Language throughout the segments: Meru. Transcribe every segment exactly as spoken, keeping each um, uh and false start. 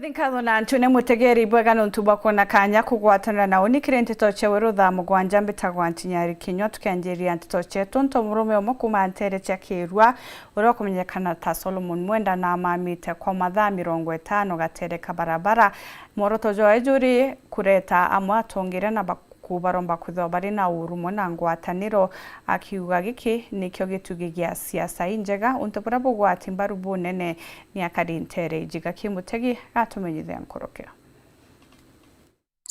Nkatho na ntune mutegeri bwega nontu bwa kwona kanya kugwatanira na uni kiri nteto cia weru thaa mugwanja. Mbitagwa Ntinyari Kinyua, tukianjiria nteto cietu. Nto murume umwe kuma ntere cia Kirua, uria ukumenyekana ta Solomon Mwenda, na amamite kwa mathaa mirongo itano gatere ka barabara. Mworoto jwae juri kureta amwe atongere na ba- ku baromba kwithirwa bari na urumwe na ngwataniro, akiuga giki nikio gitugi gia siasa injega, untu buria bugwati mbaru bunene ni akari ntere iji. Gaki Mutegi gatumenyithia nkuruki.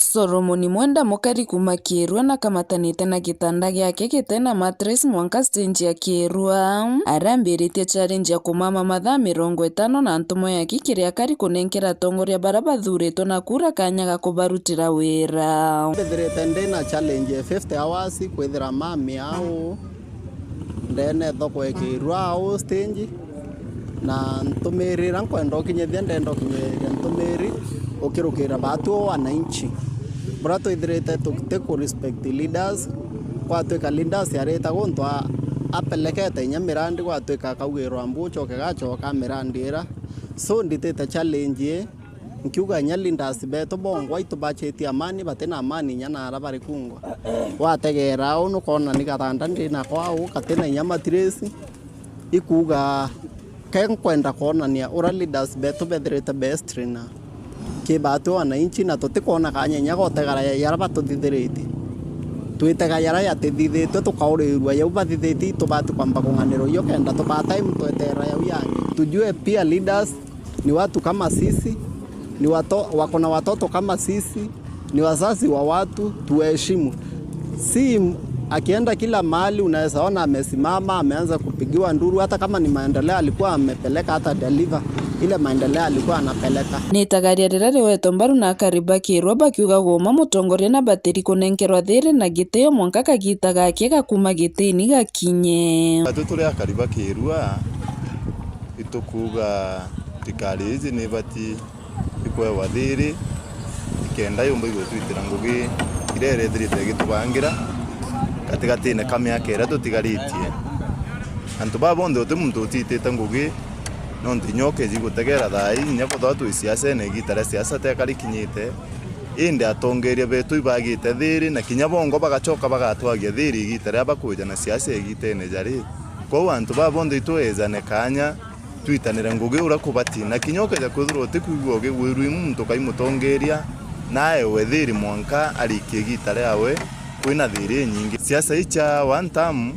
Solomon Mwenda, mukari kuma Kirua, na kamatanite na gitanda giake gitena mattress mwanka stage ya Kirua. Arambiritie challenge ya kumama mathaa mirongo itano na ntumo yake kiri akari kunenkera atongoria baria bathuritwe na kura kanya ga kubarutira wira. Mbithirite ndi na challenge ya fifty hours kwithira mami au ndene thoko ya Kirua au stage, na ntumiri iria nkwenda ukinyithia, ndenda ukinyithia ntumiri ukirukira batu wananchi. Buria twithirite tuti ku respect leaders, gwatwika leaders arita guntu a- apelekete inya mirandi, gwatwika akaugirwa mbu ucoke gacoka mirandi ira. So nditite challenge ii, nkiuga inya leaders betu bongwa itubachitie amani, bati na amani inya na ara bari kungwa. Wategera au nukona ni gathanda ndi nako au, gati na inya matiresi. Ikuuga ke nkwenda kwonania uria leaders betu bethirite best na kibati wananchi, na tutikwona kanya inya gotegara ya- yaria batuthithiritie. Twitega yaria yatithithitue, tukaurirua yau bathithitie, itubati kwamba kung'anirwa iyo kenda tubaa time tweterera yau yangi. Tujue pia leaders ni watu kama sisi, ni wato, wako na watoto kama sisi, ni wazazi wa watu, tuwaheshimu. Si akienda kila mahali unaweza ona amesimama, ameanza kupigiwa nduru, hata kama ni maendeleo alikuwa amepeleka, hata deliver ile maendeleo alikuwa anapeleka. Ni itagaria riria riwetwe mbaru na akari ba Kirua, bakiuga guma mutongoria na batiri kunenkerwa thiri na gitio mwanka kagita gake ga kuma gitini gakinye. Batu turi akari ba Kirua, itukuuga thirikari iji ni ibati ikwewa thiri, ikenda yumba igutwitira ngugi iria irethirite igitubangira gatigatine ka miaka iria tutigaritie. Antu baa bonthe uti muntu utitite ngugi, nontu inya ukeji gutegera thaa ii, inya kwethirwa twi siasene, igita ria siasa teka rikinyite, indi atongeria betu ibagite thiri, na kinya bongo bagacoka bagatwagia thiri igita riria bakwija na siasa igitene jari. Kwou antu baa bonthe itwejane kanya, twitanire ngugi uria kubati, na kinya ukeja kwithirwa utikwigua ugigwirua imu muntu kai mutongeria, naewe thiri mwanka arikie igita riawe kwina thiri inyingi. Siasa ii cia one term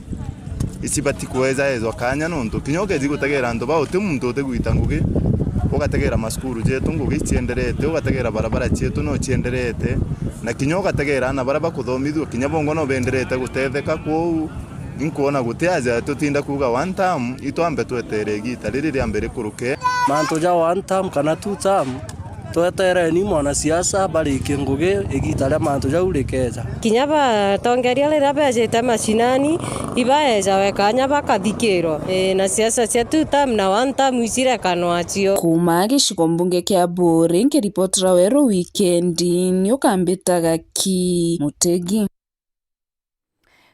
icibati kwejaejwa kanya, nontu kinya ukeji gutegera antu baa uti muntu utigwita ngugi, ugategera masukuru jetu ngugi icienderete, ugategera barabara cietu no cienderete, na kinya ugategera ana baria bakuthomithua kinya bongo no benderete gutetheka. Kwou inkwona guti aja tutinda kuuga one term, itwambe twetere igita riri ria mbere kuruke. Mantu ja one term kana two term, twetereni mwanasiasa barikie ngugi igita ria mantu jau rikeja. Kinya batongeria riria bejite mashinani, ibaejawe kanya bakathikirwa. Ii, na siasa cia two term na one term icirekanwa cio. Kuma gicigo mbunge kia Buuri, nkiripotera Weru Wikendi, ni ukambitaga ki Mutegi.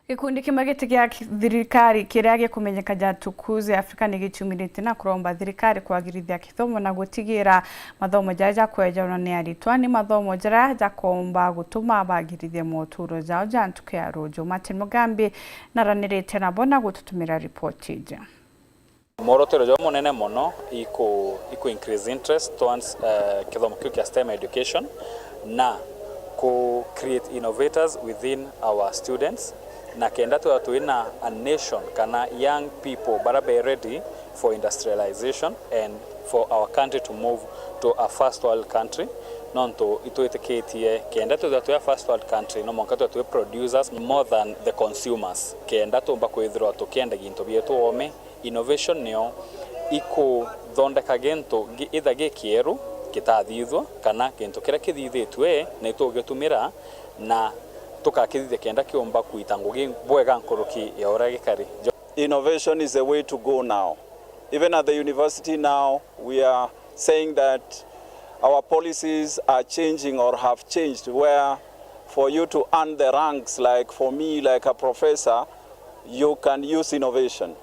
Gikundi kimwe giti gia thirikari kiria gikumenyeka ja Tukuze Africa ni gichiumiritie na kuromba thirikari kwagirithia kithomo na gutigira mathomo jaria jakwejanwa ni aritwa ni mathomo jaria jakomba gutuma bagirithia moturo jao ja ntuku ya ruju. Martin Mugambi naranirite nabo na gututumira ripoti iji. Mworoto jwa munene mono iku, iku increase interest towards, eh, kithomo kiu kia STEM education na ku create innovators within our students, na kenda twithirwa twina a nation kana young people bara be ready for industrialization and for our country to move to a first world country, nontu itwitikitie kenda twithirwa twi a first world country no mwanka twithirwa twi producers more than the consumers, kenda tumba kwithirwa tukiendagia into bietu oome. Innovation nio ikuthondeka gintu gi-, itha gikieru kitathithua, kana gintu kiria kithithitue na itugitumira na tukakithithia kenda kiumba kuita ngugi bwega nkuruki ya uria gikari. Innovation is the way to go now. Even at the university now, we are saying that our policies are changing or have changed, where for you to earn the ranks, like for me, like a professor, you can use innovation,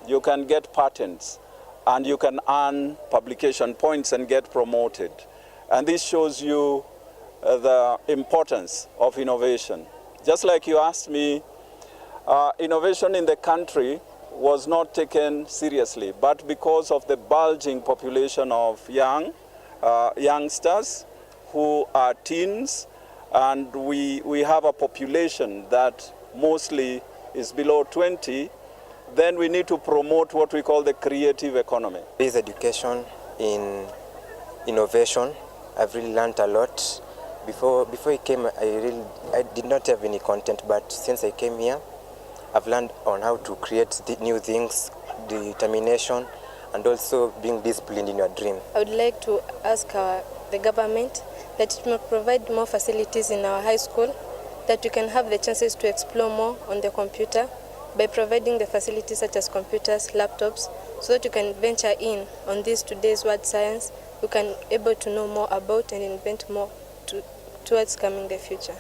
you can get patents, and you can earn publication points and get promoted. And this shows you, uh, the importance of innovation. Just like you asked me, uh, innovation in the country was not taken seriously, but because of the bulging population of young, uh, youngsters who are teens, and we, we have a population that mostly is below twenty, then we need to promote what we call the creative economy. This education in innovation, I've really learned a lot. Before, before I came, I really, I did not have any content, but since I came here, I've learned on how to create th-, new things, determination, and also being disciplined in your dream. I would like to ask, uh, the government that it may provide more facilities in our high school, that we can have the chances to explore more on the computer by providing the facilities such as computers, laptops, so that we can venture in on this today's world science. We can able to know more about and invent more to, towards coming the future.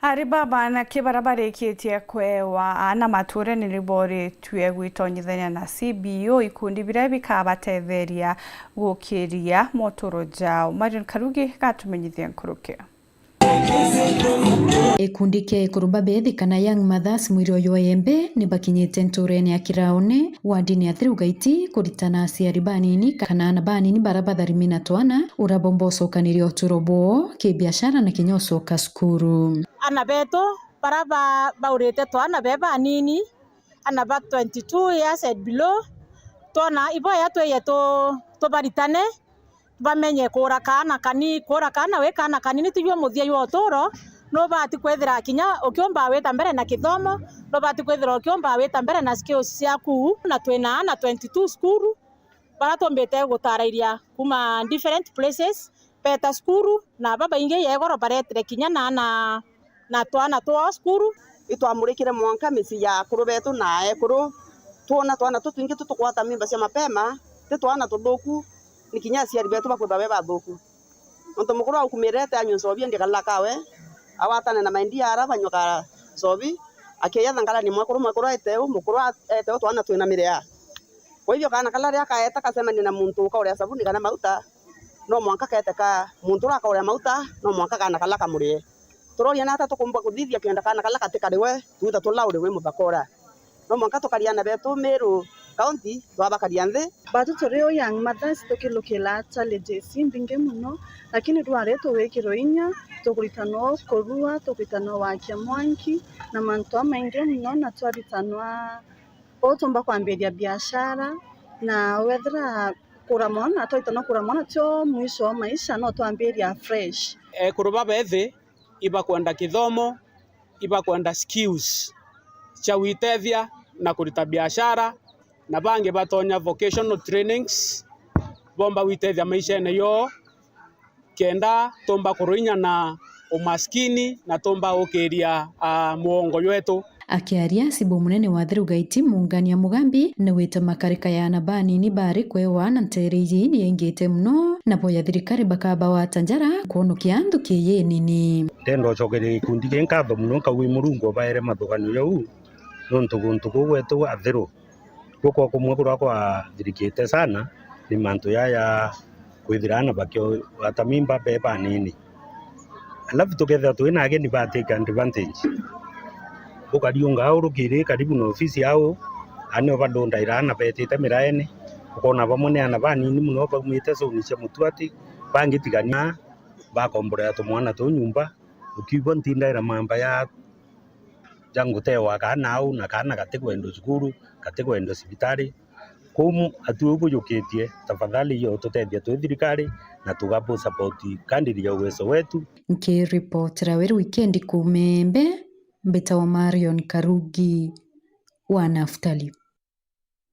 Ari baba anake bara barikitie kwewa aana maturene ni boritue gwitonyithania na C B O, ikundi biria bikabatetheria gukiria moturo jao. Marion Karugi gatumenyithia nkuruki. Ikundi kia ekuru babethi kana Young Mothers mwiri uyu wa Embe ni bakinyite nturene ya Kiraone, wardini ya Thiru Gaiti, kuritana aciari banini kana aana banini bara batharimi na twana, uria bomba ucokaniria uturo bwoo, kibiashara na kinya ucoka cukuru. Aana betu bara ba-, baurite twana be banini, aana ba twenty-two years and below, twona iboya twije tu-, tubaritane, bamenye kuura kaana kani-, kuura kaana wi kaana kanini tijwe muthia jwa uturo. Nubati kwithira kinya ukiumba wita mbere na kithomo, nubati kwithira ukiumba wita mbere na skills ciaku. Na twina aana twenty-two cukuru, bara tumbite gutarairia kuuma different places, beta cukuru, na babaingi ja igoro baretire kinya na, na, na twana twao cukuru. Itwamurikire mwanka micii ya akuru betu na ekuru, twona twana tutwingi tu tukwata mimba cia mapema, ti twana tuthuku, ni kinya aciari betu bakwithwa be bathuku. Nontu mukuru aukumirite anyue ncobi endi kalila kawe, awatane na maindia ara banyua ka ncobi, akieyatha ngarani mwekuru, mwekuru aete u, mukuru a-, aete u, twana twina miria. Kwa hivyo kaana kala riria kaeta kacemania na muntu ukauria sabuni kana mauta, no mwanka kete ka muntu uria akauria mauta, no mwanka kaana kala kamurie. Turoria nata tukumba kuthithia kenda kaana kala gatikariwe, twita tulauriwe muthakora. No mwanka tukaria aana betu Meru County, twabakaria nthi. Batu turi o Young Mothers tukilukira challenges imbingi muno, lakini rwari tuwikirwe inya, tukuritanwa kurua, tukuritanwa wakia mwanki, na mantu jamaingi muno, na twaritanwa uu tumba kwambiria biashara, na wethira kura mwana, twaitanwa kura mwana tio mwisho wa maisha, no twambiria fresh. Ekuru babethi ibakwenda kithomo, ibakwenda skills cia gwitethia na kurita biashara, na bangi batonya vocational trainings, bomba gwitethia maishene yoo, kenda tumba kuruinya na umaskini na tumba gukiria, ah, muongo jwetu. Akiaria, cibu munene wa Thiru Gaiti, Mungania Mugambi, niwite makarika ya aana banini bari kwewa na nteere iji ni yaingite muno, na boya thirikari bakabawata njara kwonokia nthuki iji nini. Ndenda ucokeria gikundi gii nkatho muno, nkauga i Murungu ubaere mathuganio jau, nontu guntu kuu gwetu Athiru Gukwa kumwe kuria kwathirikite sana ni mantu jaya kwithira aana bakiogata mimba be banini. Alafu tukethira twina ageni ba take advantage. Ukariunga au rukiri karibu na ofisi au, anio badundaira aana betite miraene, ukona bamwe ni aana banini muno baumite zone cia Mutuati, bangitigania bakomborera tumwana tuu nyumba, ukiigua ntindaira mamba ya ja ngutewa kaana au, na kaana gatikwendwa cukuru, gatikwendwa cibitari. Kou atu au bujukitie, tafadhali yo tutethia twi thirikari na tugabu support kadiri ya uwezo wetu. Nkiripotera Weru Wikendi kuuma Embe, mbitawa Marion Karugi wa Naftali.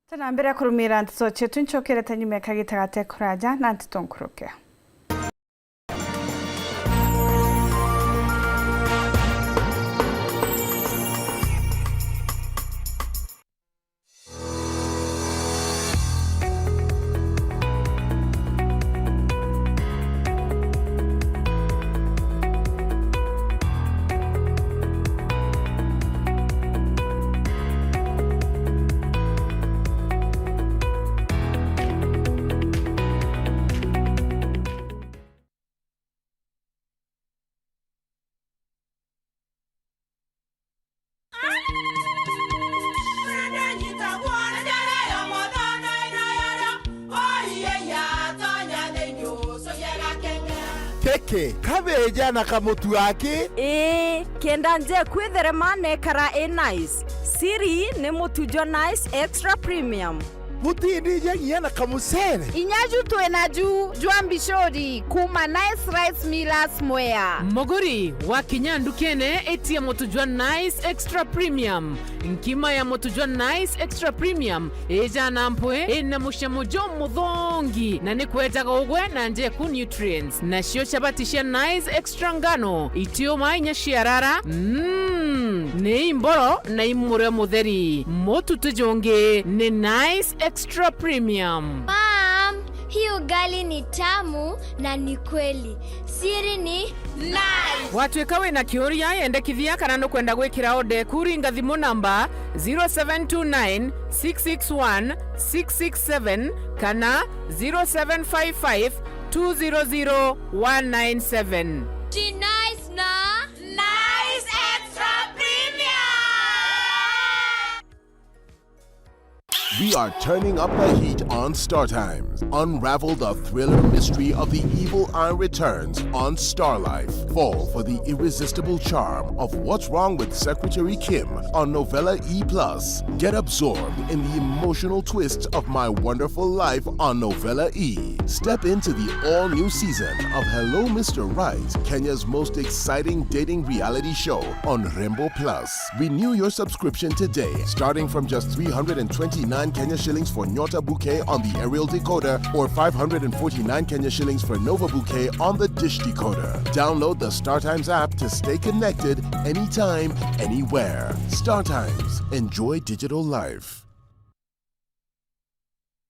Tena mbere ya kurumira nteto cietu, ncokerete nyuma ya kagita gate kuraja na nteto nkuruke. Kabeja na kamutu aki. Ii, kenda nje kwitherema nekara i nice. Siri ni mutu jwa Nice Extra Premium. Butindija nginya na kamucere. Inya ju twina ju jwa mbicuri kuma Nice Rice Millers Mwea. Muguri, wakinya ndukene, itia mutu jwa Nice Extra Premium. Nkima ya mutu jwa Nice Extra Premium ijana mpwi, ina mucamo jumuthongi, na ni kwejaga ugwe na njeku nutrients. Nacio chabati cia Nice Extra ngano, itiuma inya ciarara, mm, ni imboro na imurio mutheri. Mutu ti jungi, ni Nice Extra Premium. Mom, hii ugali ni tamu na ni kweli. Siri ni Nice. Watwika wina kiuria, yendekithia kana nukwenda gwikira order eku, ringa thimu namba zero seven two nine six six one six six seven kana zero seven five five two zero zero one nine seven. Ti Nice na Nice Extra Premium. We are turning up the heat on Star Times. Unravel the thriller mystery of the evil eye returns on Star Life. Fall for the irresistible charm of What's Wrong with Secretary Kim on Novella E plus. Get absorbed in the emotional twists of My Wonderful Life on Novella E. Step into the all-new season of Hello Mister Right, Kenya's most exciting dating reality show on Rembo Plus. Renew your subscription today, starting from just three hundred and twenty-nine Kenya shillings for Nyota Bouquet on the aerial decoder or five hundred and forty-nine Kenya shillings for Nova Bouquet on the dish decoder. Download the StarTimes app to stay connected anytime, anywhere. StarTimes. Enjoy digital life.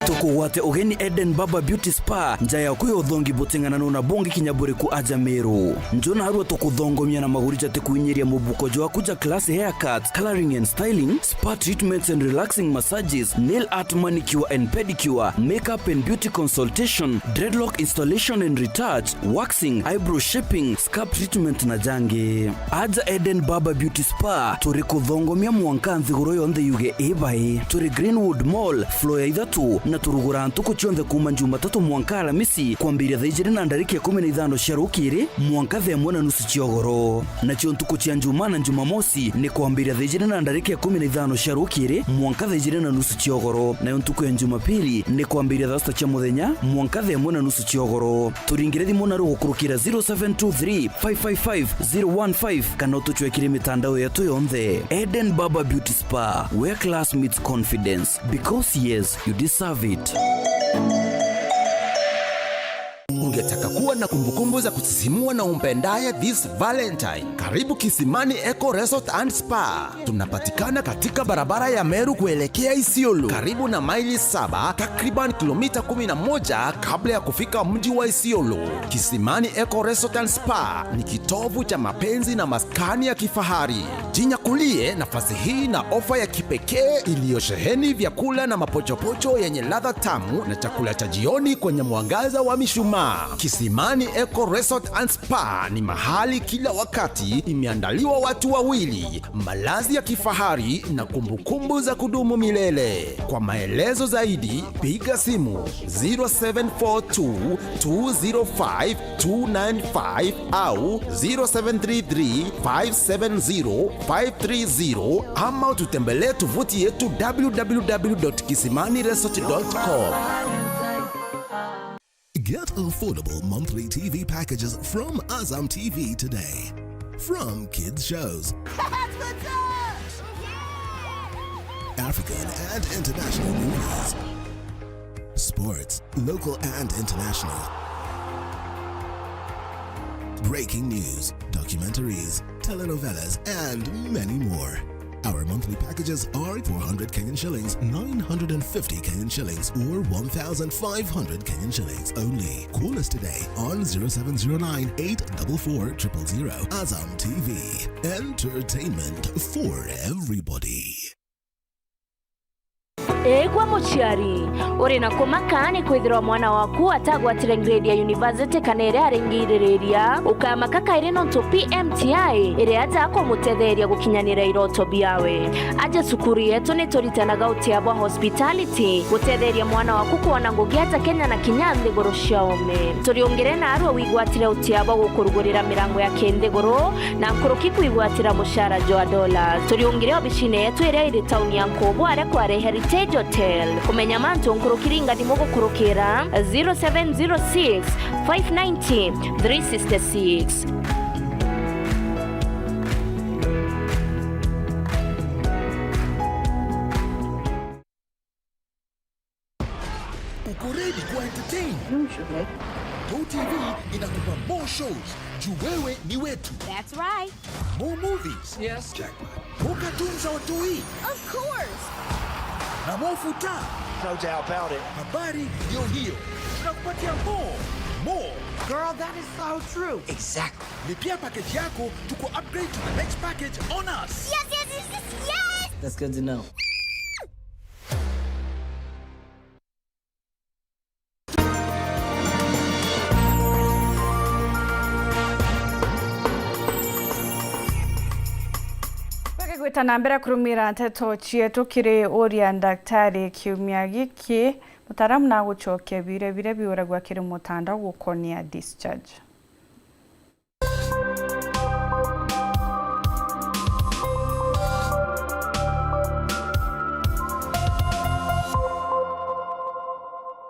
Tukugwate ugeni Eden Barber Beauty Spa, nja yaku ya uthongi buting'ananu na bungi kinya buriku aja Meru. Nju narua tukuthongomia na maguri jatikuinyiria mubuko jwaku ja classy haircuts, colouring and styling, spa treatments and relaxing massages, nail art, manicure and pedicure, makeup and beauty consultation, dreadlock installation and retouch, waxing, eyebrow shaping, scalp treatment na jangi. Aja Eden Barber Beauty Spa, turi kuthongomia mwanka nthiguru yonthe yuge ibai. Turi Greenwood Mall, floor ya ithatu, na turuguraa ntuku cionthe kuuma Jumatatu mwanka Alamisi, kwambiria thaa ijiri na ndarika ikumi na ithano cia rukiri mwanka thaa imwe na nusu cia ugoro. Nacio ntuku cia Njumaa na Jumamosi ni kwambiria thaa ijiri na ndarika ikumi na ithano cia rukiri mwanka thaa ijiri na nusu cia ugoro, nayo ntuku ya Jumapili ni kwambiria thaa sita cia muthenya mwanka thaa imwe na nusu cia ugoro. Turingire thimu naru gukurukira zero seven two three five five five zero one five kana utucwekire mitandao yetu yonthe. Eden Barber Beauty Spa, where class meets confidence, because yes, you deserve it. Ungetaka kuwa na kumbukumbu za kusisimua na umpendaye this Valentine? Karibu Kisimani Eco Resort and Spa. Tunapatikana katika barabara ya Meru kuelekea Isiolo, karibu na maili saba, takriban kilomita kumi na moja kabla ya kufika mji wa Isiolo. Kisimani Eco Resort and Spa ni kitovu cha mapenzi na maskani ya kifahari. Jinyakulie nafasi hii na ofa ya kipekee iliyosheheni vyakula na mapochopocho yenye ladha tamu na chakula cha jioni kwenye mwangaza wa mishumaa. Kisimani Eco Resort and Spa ni mahali kila wakati imeandaliwa watu wawili, malazi ya kifahari na kumbukumbu za kudumu milele. Kwa maelezo zaidi, piga simu zero seven four two two zero five two nine five au zero seven three three five seven zero five three zero, ama ututembelee tovuti yetu w w w dot kisimani resort dot com. Get affordable monthly T V packages from Azam T V today. From kids shows, African and international movies, sports, local and international, breaking news, documentaries, telenovelas, and many more. Our monthly packages are four hundred Kenyan shillings, nine hundred and fifty Kenyan shillings, or one thousand five hundred Kenyan shillings only. Call us today on zero seven zero nine eight double four triple zero. Azam T V, entertainment for everybody. Igua muciari, uri na kumaka ni kwithirwa mwana waku atagwatire grade ya university kana iria aringiririria. Ukamaka kairi nontu P M T I iri aja kumutetheria gukinyanira iroto biawe. Aja cukuru yetu ni turitanaga utia bwa hospitality, gutetheria mwana waku kwona ngugi aja Kenya na kinya nthiguru cia ome. Turiungire naarua wigwatire utia bwa gukurugurira mirango ya kinthiguru, na nkuruki kwigwatira mucara jwa dola. Turiungire obicine yetu iria iri tauni ya Nkubu, aria kwari Heritage Hotel. Kumenya mantu nkuruki, ringa thimu gukurukira zero seven zero six, five ninety, three sixty-six. Uko ready kwa entertain? Usually. Go T V inakupa more shows. Juu wewe ni wetu. That's right. More movies. Yes. Jackpot. More cartoons za watoi. Of course. Na more futa. No doubt about it. Habari ndio hiyo. Tunakupatia more. More. Girl, that is so true. Exactly. Lipia package yako, tuku upgrade to the next package on us. Yes, yes, yes, yes, yes. That's good to know. Twege gwita na mbere kurumira nteto cietu kiri uria ndaktari kiumia giki, mutaaramu na gucokia biuria biria biuragua kiri mutandao gukonia discharge.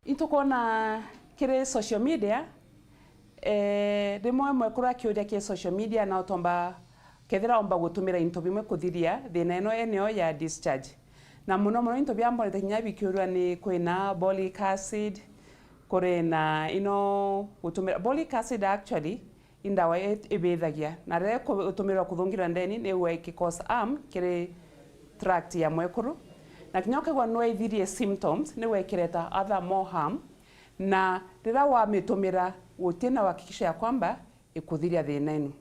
Intukwona kiri social media, eh, rimwe mwekuru akiuria kiri social media na utomba kethira omba gutumira into bimwe kuthiria thina ino eneo ya discharge. Na muno muno into bia mbonete kinya bikiurua ni kwina boric acid, kuri na ino gutumira boric acid actually i ndawa i-, ibithagia, na riria iku-, itumirwa kuthungirwa ndeni, niigua iki cause harm kiri tract ya mwekuru, na kinya ukegwa nwaithirie symptoms, niigua ikireta other more harm, na riria wamitumira gutina uhakikisho ya kwamba ikuthiria thina inu.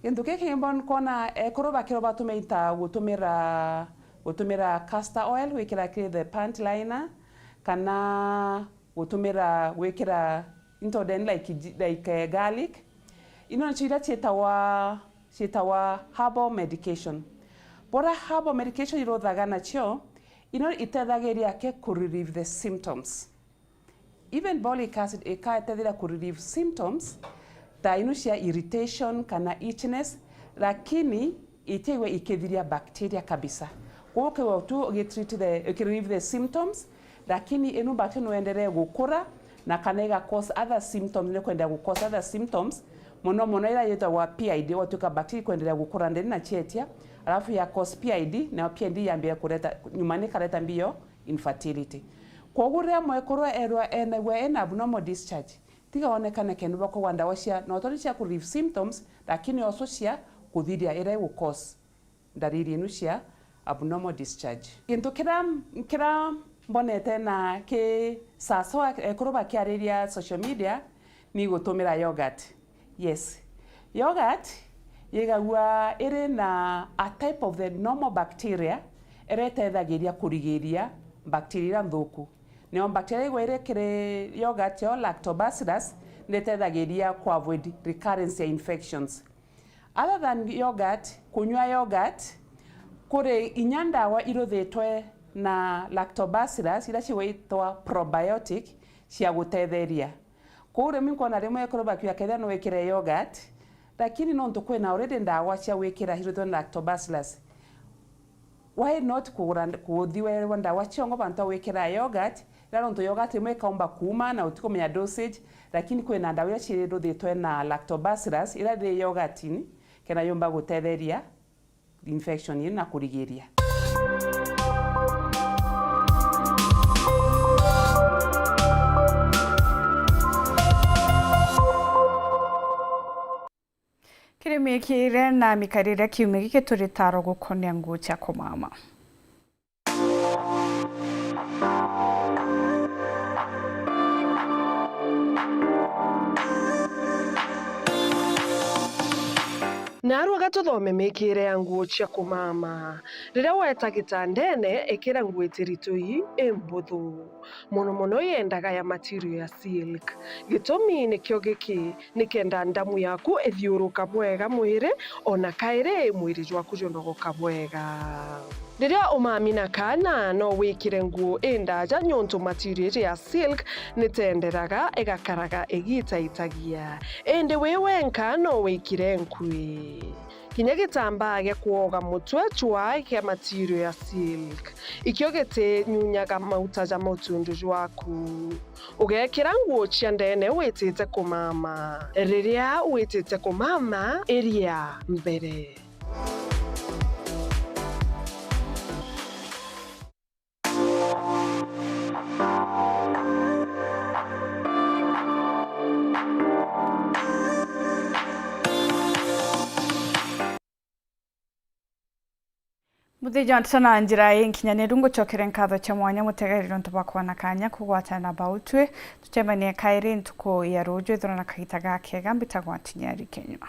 Gintu kiki mbona kwona ekuru bakirwa batumita gutumira, gutumira castor oil gwikira kiri the pant liner, kana gutumira gwikira into then like ji-, like, eh, garlic. Ino nicio iria ciitawa, ciitawa herbal medication. Bora herbal medication iruthaga nacio, ino itethagiria ke ku relieve the symptoms. Even boric acid ikatetheria ku relieve symptoms ta inu cia irritation kana itchiness, lakini itiigwe ikithiria bacteria kabisa. Kwou ukeigua tu ugitreat the, ukirelieve the symptoms, lakini inu bacteria no endelee gukura, na kana iga cause other symptoms, ni kwenderea gu cause other symptoms, muno muno ira yitagwa P I D, gwatuika bacteria ikwenderea gukura ndeni na cietia, alafu ya cause P I D, nayo P I D yambia kureta, nyuma ni ikareta mbio infertility. Kwogu riria mwekuru erwa enagua ena abnormal discharge, tiga onekane kenda bakugwa ndawa cia not only cia ku relieve symptoms, lakini also cia kuthiria iria igu cause ndariri inu cia abnormal discharge. Gintu kiria, kiria mbonete na ki sasawa ekuru bakiariria social media ni gutumira yogurt. Yes. Yogurt yigagua iri na a type of the normal bacteria iria itethagiria kurigiria bacteria iria nthuku. Nio bacteria igwa iri kiri yogurt yo lactobacillus, ni itethagiria ku avoid recurrence ya infections. Other than yogurt, kunywa yogurt, kuri inya ndawa iruthitwe na lactobacillus, iria cigwitwa probiotic, cia gutetheria. Kwou rimwe nkwona rimwe ekuru bakiuga kethira no wikire yogurt, lakini nontu kwina already ndawa cia gwikira ciruthwe na lactobacillus, why not kugura, kuthi weerwa ndawa ciongo bantu a gwikira yogurt, ira nontu yogurt rimwe ikaumba kuuma na utikumenya dosage, lakini kwina ndawa iria ciruthitwe na lactobacillus, ira ri yogurtini, kenda yumba gutetheria infection ii na kurigiria. Kiri miikire na mikarire kiumia giki turi taro gukonia nguu cia kumama. Naarua ga tuthome miikire ya nguo cia kumama. Riria weeta gitandeene, ikira nguo itiritui imbuthu. Mono mono yendaga ya material ya silk. Gitumi nikio giki, nikenda ndamu yaku ithiuruka bwega mwiri, ona kairi mwiri jwaku junogoka bwega. Riria umami na kaana, no wikire nguo indaja, niuntu material ya silk nitenderaga igakaraga igitaitagia. Indi wi wenka no wikire nkui. Kinya gitambaa gia kwoga mutwe cwaa kia material ya silk. Ikio gitinyunyaga mauta ja mutundu jwaku. Ugekira nguo cia ndeene witite kumama. Riria witite kumama, iria mbere. Muthiji wa nteto na njira inkinyaniru, ngucokere nkatho cia mwanya mutegeri nontu bwa kwona kanya kugwatana na bautwi. Tucemanie kairi ntuku ya ruuju, ithura na kagita gakega. Mbitagwa Ntinyari Kenywa.